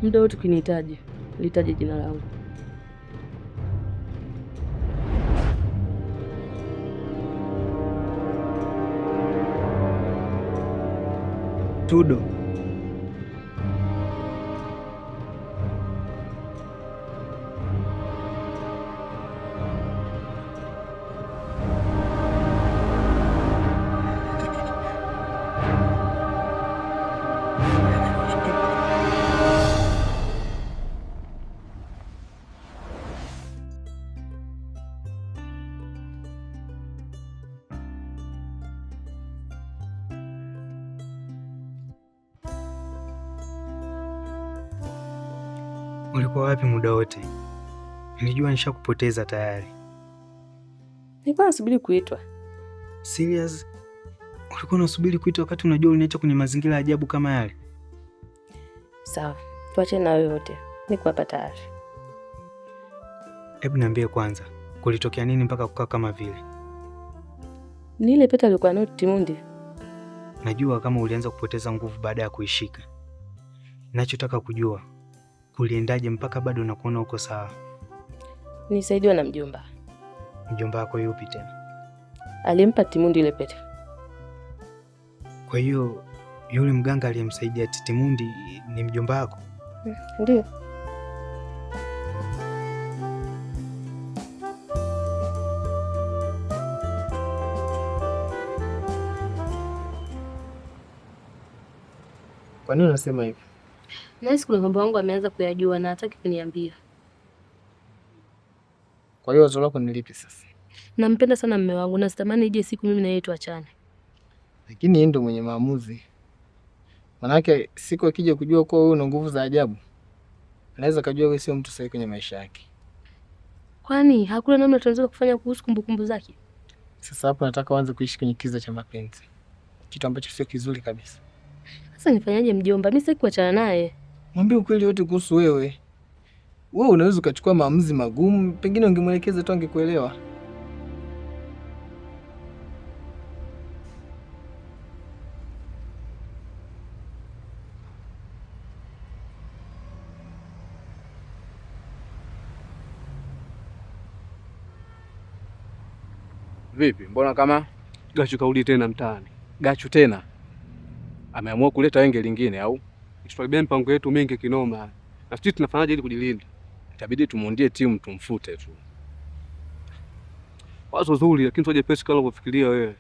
Muda wote ukinihitaji, litaje jina langu. Tudo. Ulikuwa wapi muda wote? Nilijua nishakupoteza tayari. Nilikuwa nasubiri kuitwa. Serious? Ulikuwa unasubiri kuitwa wakati unajua uliniacha kwenye mazingira ya ajabu kama yale? Sawa, tuache na yote. Niko hapa tayari. Hebu niambie kwanza, kulitokea nini mpaka kukaa kama vile? Ni ile pete alikuwa nayo Timundi. Najua kama ulianza kupoteza nguvu baada ya kuishika. Nachotaka kujua, kuliendaje mpaka bado nakuona uko sawa? Nisaidiwa na mjomba. Mjomba wako yupi tena? Alimpa Timundi ile pete. Kwa hiyo yule mganga aliyemsaidia Titimundi ni mjomba wako? Ndio. Kwa nini unasema hivyo? Nahisi kuna mambo yangu ameanza kuyajua na hataki kuniambia. Kwa hiyo wazo lako ni lipi sasa? Nampenda sana mume wangu na sitamani ije siku mimi na yeye tuachane. Lakini yeye ndo mwenye maamuzi. Manake siku akija kujua kuwa wewe una nguvu za ajabu, anaweza kujua wewe sio mtu sahihi kwenye maisha yake. Kwani hakuna namna tunaweza kufanya kuhusu kumbukumbu zake? Sasa hapo nataka uanze kuishi kwenye kiza cha mapenzi, kitu ambacho sio kizuri kabisa. Sasa nifanyaje mjomba? Mimi sitaki kuachana naye. Mwambie ukweli wote kuhusu wewe. Wewe unaweza ukachukua maamuzi magumu, pengine ungemwelekeza tu angekuelewa. Vipi, mbona kama Gachu kaudi tena mtaani? Gachu tena ameamua kuleta wenge lingine au? Tutaribia mipango yetu mingi kinoma, na sisi tunafanyaje ili kujilinda? Itabidi tumuundie timu tumfute tu. Wazo zuri, lakini sio jepesi kama unavyofikiria wewe.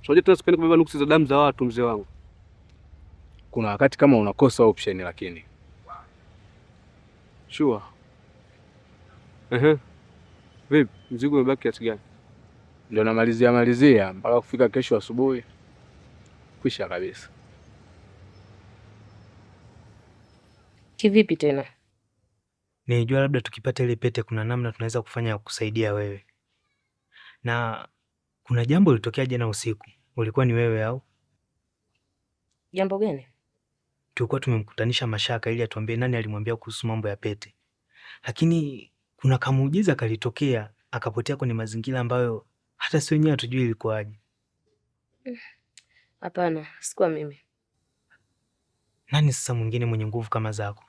Sio tena, sipendi kubeba nuksi za damu za watu, mzee wangu. Kuna wakati kama unakosa option, lakini Sure. Ehe. Vipi, mzigo umebaki kiasi gani? ndio namalizia malizia mpaka kufika kesho asubuhi, kwisha kabisa. Kivipi tena? Nilijua labda tukipata ile pete kuna namna tunaweza kufanya ya kukusaidia wewe. Na kuna jambo lilitokea jana usiku. Ulikuwa ni wewe au? Jambo gani? Tulikuwa tumemkutanisha Mashaka ili atuambie nani alimwambia kuhusu mambo ya pete. Lakini kuna kamuujiza kalitokea, akapotea kwenye mazingira ambayo hata si wenyewe hatujui ilikuwaje. Hapana, sikuwa mimi. Nani sasa mwingine mwenye nguvu kama zako?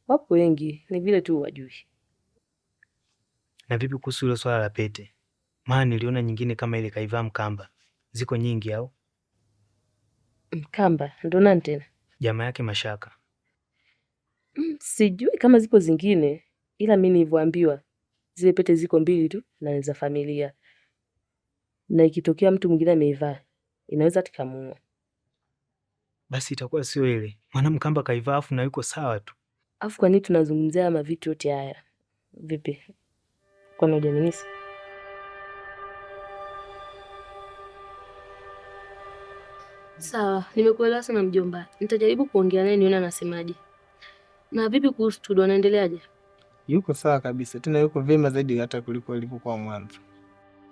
Wapo wengi, ni vile tu wajui. Na vipi kuhusu hilo swala la pete? Maana niliona nyingine kama ile kaivaa Mkamba. Ziko nyingi au? Mkamba ndo nani tena? Jamaa yake Mashaka. Sijui kama zipo zingine, ila mi nilivyoambiwa zile pete ziko mbili tu na ni za familia, na ikitokea mtu mwingine ameivaa inaweza tukamuua. Basi itakuwa sio ile. Maana Mkamba kaivaa afu na yuko sawa tu. Afu kwa nini tunazungumzia haya mavitu yote haya? Vipi, kwani hujanimisi? Sawa, nimekuelewa sana mjomba. Nitajaribu kuongea naye nione anasemaje. Na vipi kuhusu Tudo, anaendeleaje? Yuko sawa kabisa, tena yuko vyema zaidi hata kuliko alivyokuwa mwanzo.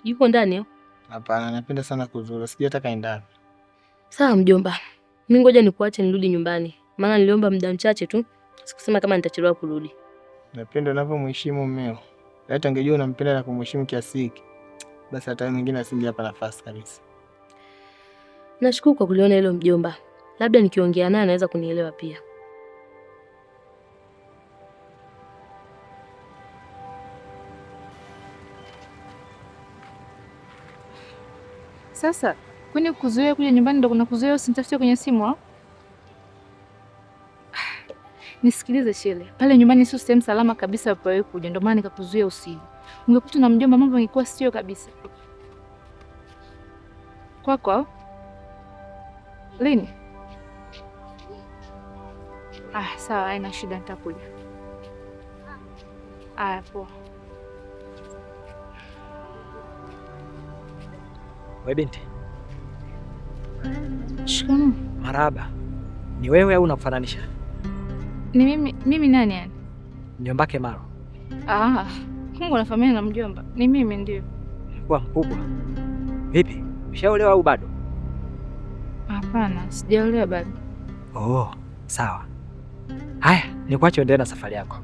Yuko ndani au? Hapana, anapenda sana kuzuru, sijui hata kaenda wapi. Sawa mjomba, mi ngoja nikuache nirudi nyumbani, maana niliomba muda mchache tu, sikusema kama nitachelewa kurudi. Napenda unavyomheshimu mmeo. Hata angejua unampenda na kumheshimu kiasi hiki, basi hata mwingine asingehapa nafasi kabisa. Nashukuru kwa kuliona hilo mjomba, labda nikiongea naye anaweza kunielewa pia. Sasa kwani kuzuia kuja nyumbani ndo kuna kuzuia usinitafute kwenye simu au? Nisikilize Shele, pale nyumbani sio sehemu salama kabisa pa wewe kuja, ndio maana nikakuzuia usije. Ungekuta na mjomba, mambo yangekuwa sio kabisa. Kwako au? Lini? Ah, sawa, haina shida, nitakuja. Aya, poa. We binti, Shikamoo. marahaba. Ni wewe au unakufananisha? Ni mimi. Mimi nani yani? Mjombake Maro. Ah, Mungu anafahamiana na mjomba. Ni mimi ndio. Kuwa mkubwa. Vipi? Ushaolewa au bado? Hapana, sijaolewa bado. Oh, sawa. Haya, nikuache uendelee na safari yako.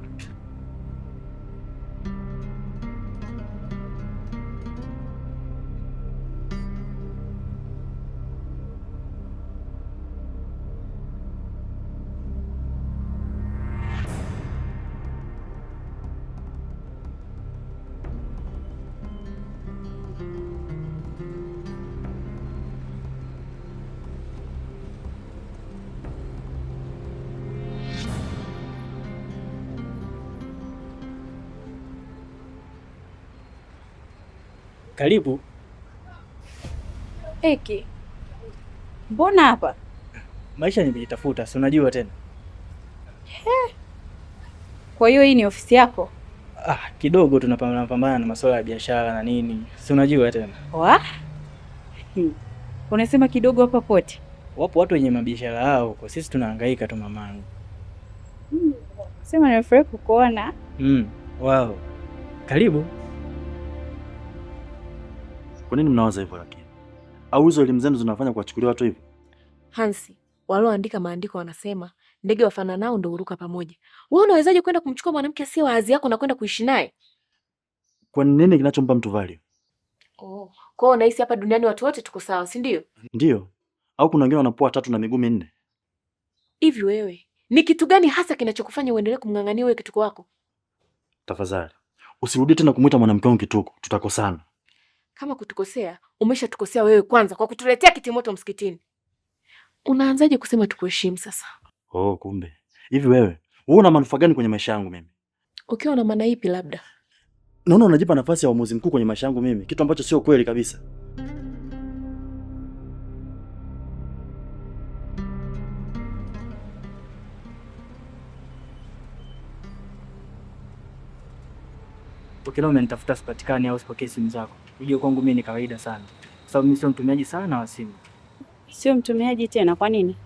Karibu. Eki, mbona hapa? Maisha nimejitafuta, si unajua tena. Kwa hiyo hii ni ofisi yako? Ah, kidogo tunapambana pambana na masuala ya biashara na nini, si unajua tena. Wa? Unasema kidogo hapa pote? Wapo watu wenye mabiashara yao huko, sisi tunahangaika tu mamangu. Sema nimefurahi kukuona. Wow. Karibu. Kwa nini mnawaza hivyo lakini? Au hizo elimu zenu zinafanya kuwachukulia watu hivyo? Hansi, walioandika maandiko wanasema ndege wafananao ndo huruka pamoja. Wewe unawezaje kwenda kumchukua mwanamke asiye wa hadhi yako na kwenda kuishi naye? Kwa nini kinachompa mtu value? Oh, kwa hiyo unahisi hapa duniani watu wote tuko sawa, si ndio? Ndio. Au kuna wengine wanapoa tatu na miguu minne? Hivi wewe ni kitu gani hasa kinachokufanya uendelee kumng'ang'ania wewe kituko wako? Tafadhali usirudie tena kumwita mwanamke wangu kituko, tutakosana. Kama kutukosea, umeshatukosea wewe kwanza kwa kutuletea kitimoto msikitini. Unaanzaje kusema tukuheshimu sasa? Oh, kumbe hivi wewe una manufaa gani kwenye maisha yangu mimi? Ukiwa na maana ipi labda? Naona unajipa nafasi ya uamuzi mkuu kwenye maisha yangu mimi, kitu ambacho sio kweli kabisa. Ukiona umenitafuta sipatikani au sipokee simu zako, ujue kwangu mimi ni kawaida sana, kwa sababu mimi sio mtumiaji sana wa simu. Sio mtumiaji tena, kwa nini?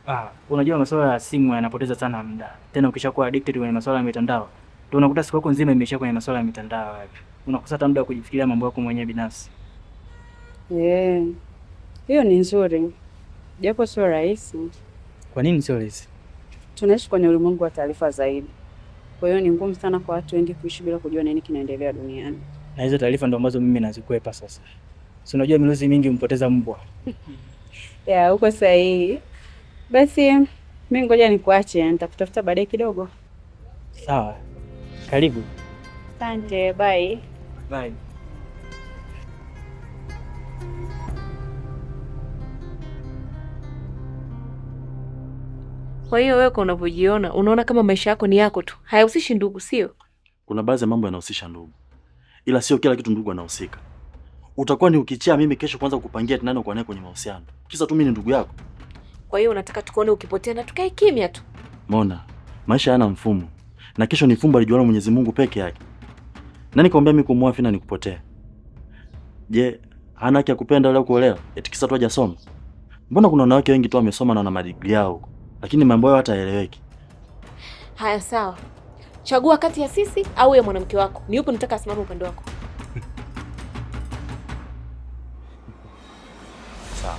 Ah, unajua masuala ya simu yanapoteza sana muda. Tena ukishakuwa addicted kwenye masuala ya mitandao, ndio unakuta siku yako nzima imeishia kwenye masuala ya mitandao hapo. Unakosa hata muda wa kujifikiria mambo yako mwenyewe binafsi. Eh, hiyo ni nzuri, japo sio rahisi. Kwa nini sio rahisi? Tunaishi kwenye ulimwengu wa taarifa zaidi, kwa hiyo ni ngumu sana kwa watu wengi kuishi bila kujua nini kinaendelea duniani. Na hizo taarifa ndo ambazo mimi nazikwepa sasa. Si unajua miluzi mingi humpoteza mbwa. Ya, uko sahihi. Basi mi ngoja nikuache, nitakutafuta baadaye kidogo. Sawa. Karibu. Asante, bye. Bye. Kwa hiyo wewe kwa unavyojiona, unaona kama maisha yako ni yako tu, hayahusishi ndugu, sio? Kuna baadhi ya mambo yanahusisha ndugu, ila sio kila kitu ndugu anahusika. Utakuwa ni ukichaa mimi kesho kwanza kukupangia eti nani uko naye kwenye mahusiano, kisa tu mimi ni ndugu yako. Kwa hiyo unataka tukuone ukipotea na tukae kimya tu? Mona, maisha hayana mfumo, na kesho ni fumbo alijualo Mwenyezi Mungu peke yake. Nani kaambia mimi kumuoa Fina ni kupotea? Je, hana haki ya kupenda wala kuolewa eti kisa tu hajasoma? Mbona kuna wanawake wengi tu wamesoma na wana madigrii yao huko, lakini mambo yao hata hayaeleweki. Haya, sawa. Chagua kati ya sisi au ya mwanamke wako. Ni yupi unataka asimame upande wako? Sawa.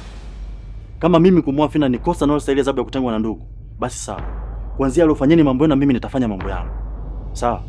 Kama mimi kumuoa Fina ni kosa linalostahili adhabu ya kutengwa na ndugu, basi sawa. Kuanzia leo fanyeni mambo yenu na mimi nitafanya mambo yangu. Sawa?